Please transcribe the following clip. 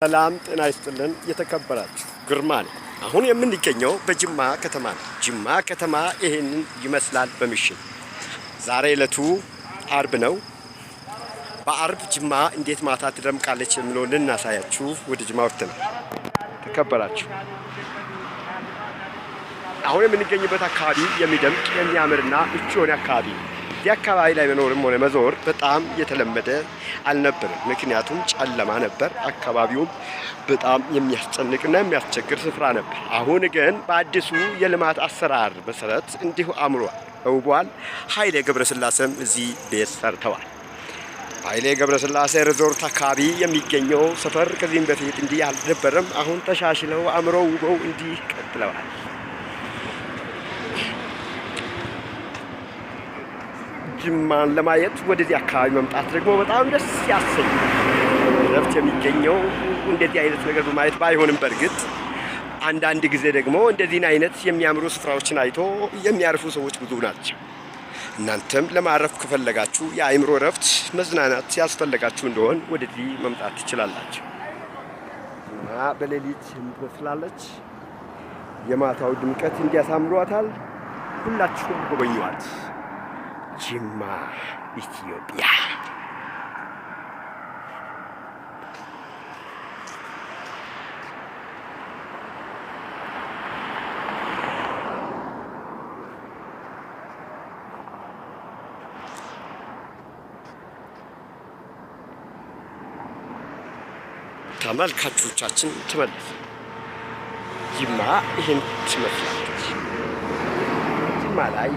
ሰላም ጤና ይስጥልን። የተከበራችሁ፣ ግርማ ነው። አሁን የምንገኘው በጅማ ከተማ ነው። ጅማ ከተማ ይሄንን ይመስላል በምሽት። ዛሬ ዕለቱ አርብ ነው። በአርብ ጅማ እንዴት ማታ ትደምቃለች የሚለውን ልናሳያችሁ ወደ ጅማ ወጥተናል። ተከበራችሁ፣ አሁን የምንገኝበት አካባቢ የሚደምቅ፣ የሚያምርና ምቹ የሆነ አካባቢ ነው። እዚህ አካባቢ ላይ መኖርም ሆነ መዞር በጣም የተለመደ አልነበረም። ምክንያቱም ጨለማ ነበር። አካባቢውም በጣም የሚያስጨንቅና የሚያስቸግር ስፍራ ነበር። አሁን ግን በአዲሱ የልማት አሰራር መሰረት እንዲሁ አምሯል፣ ተውቧል። ኃይሌ ገብረስላሴም እዚህ ቤት ሰርተዋል። ኃይሌ ገብረስላሴ ሪዞርት አካባቢ የሚገኘው ሰፈር ከዚህም በፊት እንዲህ አልነበረም። አሁን ተሻሽለው፣ አምረው፣ ውበው እንዲህ ቀጥለዋል። ጅማን ለማየት ወደዚህ አካባቢ መምጣት ደግሞ በጣም ደስ ያሰኛል። እረፍት የሚገኘው እንደዚህ አይነት ነገር በማየት ባይሆንም፣ በእርግጥ አንዳንድ ጊዜ ደግሞ እንደዚህን አይነት የሚያምሩ ስፍራዎችን አይቶ የሚያርፉ ሰዎች ብዙ ናቸው። እናንተም ለማረፍ ከፈለጋችሁ፣ የአእምሮ እረፍት፣ መዝናናት ያስፈለጋችሁ እንደሆን ወደዚህ መምጣት ትችላላችሁ። እና በሌሊት ትመስላለች። የማታው ድምቀት እንዲያሳምሯታል። ሁላችሁም ጎበኟት። ጅማ ኢትዮጵያ። ተመልካቾቻችን ትመልስ ጅማ ይህን ትመስላለች። ጅማ ላይ